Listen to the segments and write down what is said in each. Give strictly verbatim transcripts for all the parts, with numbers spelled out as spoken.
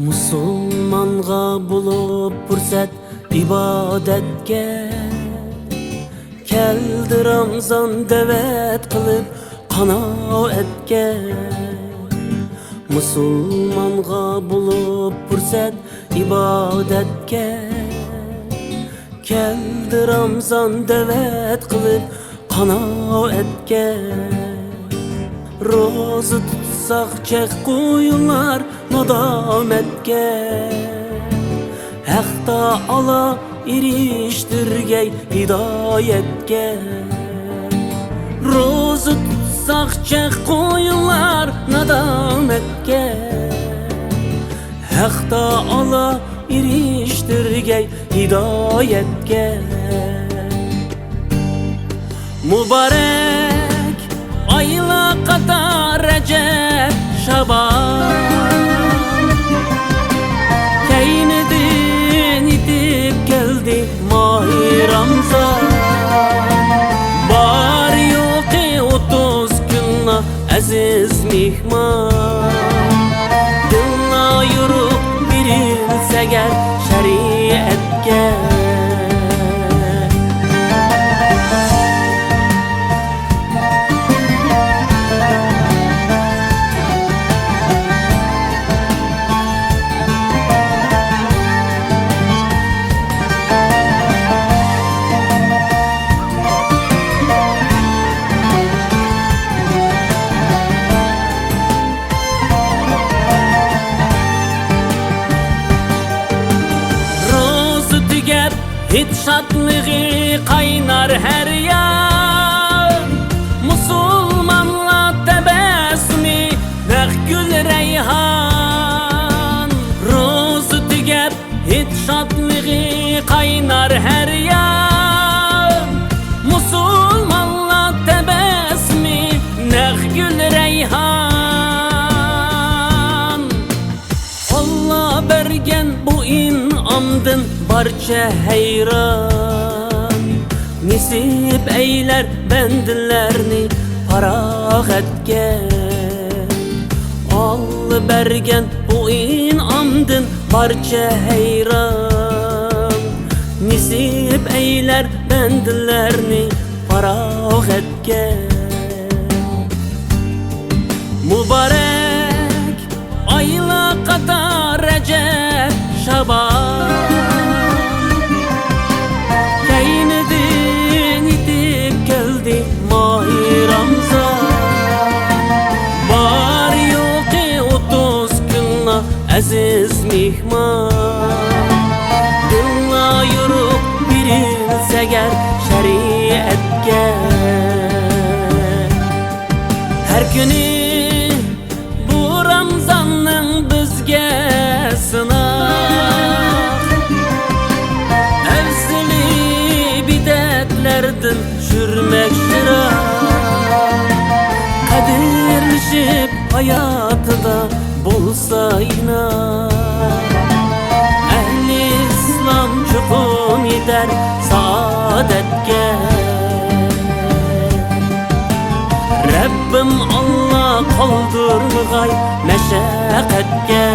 مۇسۇلمانغا بولۇپ پۇرسەت ئىبادەتكە، كەلدى رامزان دەۋەت قىلىپ قانائەتكە. مۇسۇلمانغا بولۇپ پۇرسەت ئىبادەتكە، كەلدى رامزان دەۋەت قىلىپ قانائەتكە. روزا تۇتساق چەك قويۇلار نادامەتكە. ھەق تائالا ئېرىشتۈرگەي ھىدايەتكە. روزا تۇتساق چەك قويۇلار نادامەتكە. ھەق تائالا ئېرىشتۈرگەي ھىدايەتكە. مۇبارەك ئايلار قاتار رەجەپ، شابان. كەينىدىن يېتىپ كەلدى ماھى رامزان. بار يوقى ئوتتۇز كۈنلا ئەزىز مېھمان. دىللا يورۇق بېرىلسە گەر شەرىئەتكە. روزا تۈگەپ، ھېيت شادلىقى قاينار ھەر يان. مۇسۇلمانلار تەبەسسۇمى نەق گۈل رەيھان. روزا تۈگەپ، ھېيت شادلىقى قاينار ھەر يان. مۇسۇلمانلار تەبەسسۇمى نەق گۈل رەيھان. ئاللا بەرگەن بۇ ئىنئامدىن بارچە ھەيران. نېسىپ ئەيلەر بەندىلەرنى پاراغەتكە. ئاللا بەرگەن بۇ ئىنئامدىن بارچە ھەيران. نېسىپ ئەيلەر بەندىلەرنى پاراغەتكە. مۇبارەك ئايلار قاتار رەجەپ، شابان. كەينىدىن يېتىپ كەلدى ماھى رامزان. بار يوقى ئوتتۇز كۈنلا ئەزىز مېھمان. دىللا يورۇق بېرىلسە گەر شەرىئەتكە. ھەر كۈنى بۇ رامزاننىڭ بىزگە سىناق. ئەۋزىلى بىدئەتلەردىن چۈشۈرمەك شىراق. قەدىرلىشىپ ھاياتىدا بولسا ئىناق. ئەھلى ئىسلام چوقۇم يېتەر سائادەتكە. رەببىم ئاللا قالدۇرمىغاي مەشەققەتكە.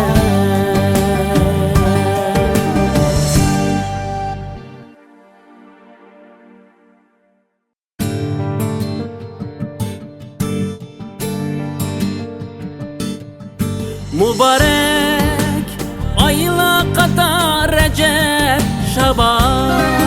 مۇبارەك ئايلار قاتار رەجەپ، شابان.